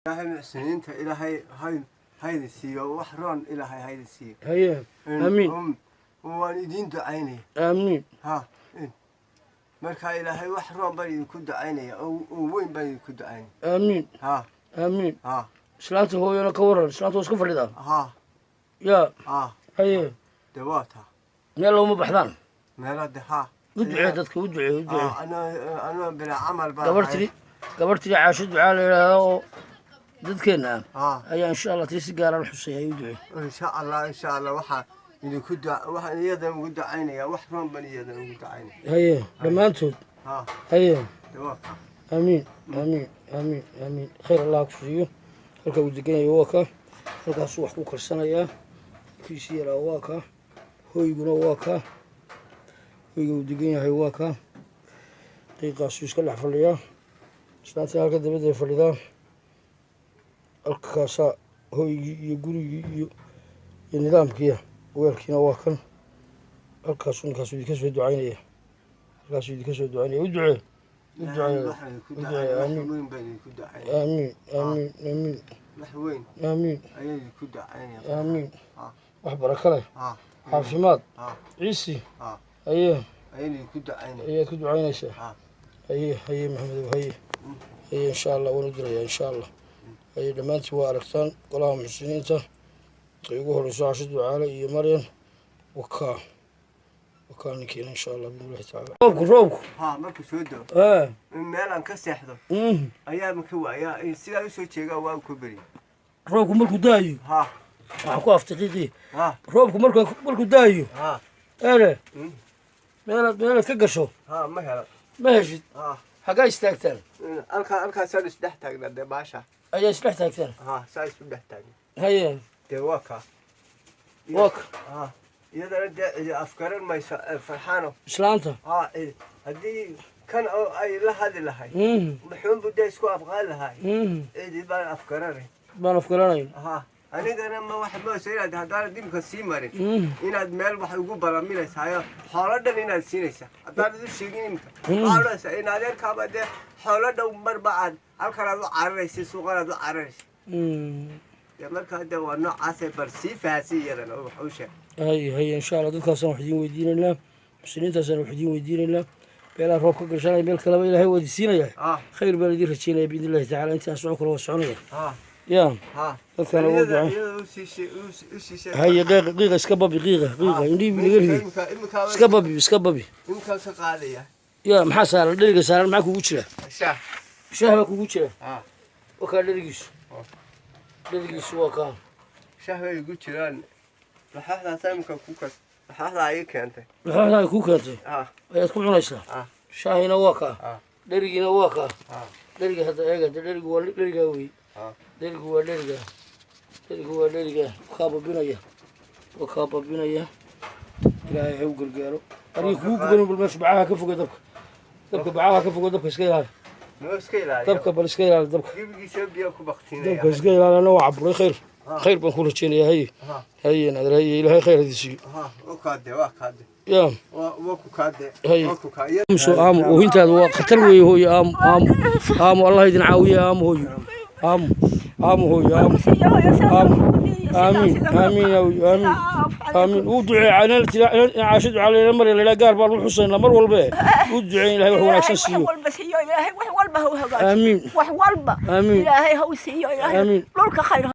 Ilaahay muxsiniinta Ilaahay haydi siiyo, wax roon Ilaahay haydi siiyo. Haye, aamiin. Waan idiin ducaynaya. Aamiin. Ha, marka Ilaahay wax roon baan idinku ducaynaya oo weyn baan idinku ducaynaya. Aamiin. Ha. Aamiin. Ha. Islaanta hooyana ka waran? Islaanta waa iska fadhidaa? Ha. Ya. Ha. Haye. De waa taa. Meel looma baxdaan? Meelade ha. U ducee dadka, u ducee, u ducee. Anoo bilaa camal baan. Gabar tiri Caasho Ducaa la yidhaahda oo dadkeenna ah Ha. ayaa insha Allah tii si gaaraan xusaya. U ducee. Insha Allah, insha Allah, waxaa idinku duca, waxaan iyadan ugu ducaynaya, wax roon baan iyadan ugu ducaynaya. Haye, dhammaantood. Ha. Haye. De waa taa. Aamiin, aamiin, aamiin, aamiin. Khayr Allah ku siiyo. Halka uu degan yahay waa ka, halkaasuu wax ku karsanayaa. Kiisi yaraa waa ka, hoyguna waa ka, hoyga uu degan yahay waa ka. Qiiqaasuu iska dhex fadhiyaa. Islaantii halka dabadda fadhidaa. Halkaasaa hoygii iyo gurigii iyo nidaamkiia. Weelkiina waa kan. Halkaasuu ninkaasuu idinka soo ducaynaya, halkaasuu idinka soo ducaynaya. U ducee, u ducee. Waxaan idinku U ducee. ducaynaya wax Aamiin. weyn baan idinku ducaynaya. Aamiin, aamiin, aamiin. Wax weyn Aamiin. ayaan idinku ducaynaya. Aamiin. Ha. Wax baraka leh. Ha. Caafimaad. Ha. Ciisi. Ha. Haye. Ayaan idinku ducaynaya. Ayaad ku ducaynaysaa? Ha. Haye, haye, Maxamedow, haye, haye. Insha Allah waan u dirayaa, insha Allah. Haye, dhammaantiin waa aragtaan golaha muxsiniinta ay ugu horeyso Casho Ducaale iyo Maryan. Wakaa, wakaa ninkiina, insha Allah biidnillahi tacaala. Roobku, roobku. Ha, markuu soo dao meel aan ka seexdo ayaa ka waayaa. Sidaa usoo jeegaa waa ku beri. Roobku markuu daayo Ha. waxaan ku aftiqiiqi. Ha. Roobku markuu daayo Ha. ere meelaad ka gasho Ha, ma helo. Ma heshid? Ha. Xaggaa istaagtaan? Halkaasaan isdhex taagnaa dee baasha. Ayaa isdhex taagtaan? Ha, saa isu dhex taagna. Haye. Dee waa kaa. Waa ka. Ha, iyadana dee cidi afgaran mayso, Farxaano. Islaanta. Ha, haddii kan oo ay la hadli lahay muxuunbu dee isku afqaan lahay. Cidi baan afgaranay. Baan afgaranayn. Ha, anigana ma wax moosa inaad haddaanad dhibka sii marin inaad meel wax ugu balaminaysaayo, xoolo dhan inaad siinaysaa haddaanad u sheegin imika. Waxaa odhanaysaa in adeerkaaba dee xoolo dhow marba aad halkan aad u cararaysa, suuqan aad u cararaysa. Dee markaa dee waa noocaasee, bal sii fahansi iyadana oo wax u sheeg. Haye, haye, insha Allah dadkaasaan wax idiin weydiinaynaa, muslimiintaasaan wax idiin weydiinaynaa. Meelaha roob ka gashanaya, meel kaleba Ilaahay waa idin siinaya. Khayr baan idiin rajeynaya biidni illahi tacala. Intaan socon kale waa soconaya. Ya. Dadkana ugu ducay. Iyada u sii sheeg. Haye, qiiqa, qiiqa iska babi, qiiqa, qiiqa indhihii buu naga riday. Imika. Iska babi, iska babi. Imika ka qaadaya. Ya, maxaa saaran dheriga saaran? Maxaa kugu jira? Shaah. Shaah baa kugu jira? Ha. Wakaa dherigiisu, dherigiisu waa kaa. Shaah bay igu jiraan. Laxaxdaas imika ku kas, laxaxdaa ay keentay. Laxooxda ay kuu keentay ayaad ku cunaysaa? Shaahina waa kaa. Dherigiina waa kaa. Dheriga hadda eeg, hadda dherigu waa dherigaa wey. Dherigu waa dherigaa, dherigu waa dherigaa. Kaa babinaya, waa kaa babinaya. Ilaahay ha u gargaaro. Adiga kugu guban. Bal meesha bacaha ka foge dabka, dabka bacaha ka foge. Dabka iska ilaali. Noo iska ilaaliya. Dabka bal iska ilaali dabka. Gebigiisa biyo ku baktinaya. Dabka iska ilaali. Ana waa caburay. Khayr, khayr baan ku rajeynaya. Haye. Haye nadir, haye. Ilaahay khayr hadii siiyo. Ha, waa kaade, waa kaade. Ya. Waa ku kaade. Haye. Waa ku kaade. Aamu, aamu, oohintaadu waa khatar weeye. Hooyo, aamu, aamu, aamu. Allah idin caawiye. Aamu hooyo, aamu, aamu hooyo, aamu, aamu. Aamiin, aamiin yaa hooyo, aamiin, aamiin. Uu duceey Caasho Ducaa mar la gaar baan u xusaynaa mar walba. U duceey, Ilahay wax wanaagsan siiyo. Wax walba siiyo Ilaahay, wax walba ha u hagaajiyo. Aamiin. Wax walba. Aamiin. Ilaahay ha u siiyo Ilaahay. Aamiin. Dhulka khayr.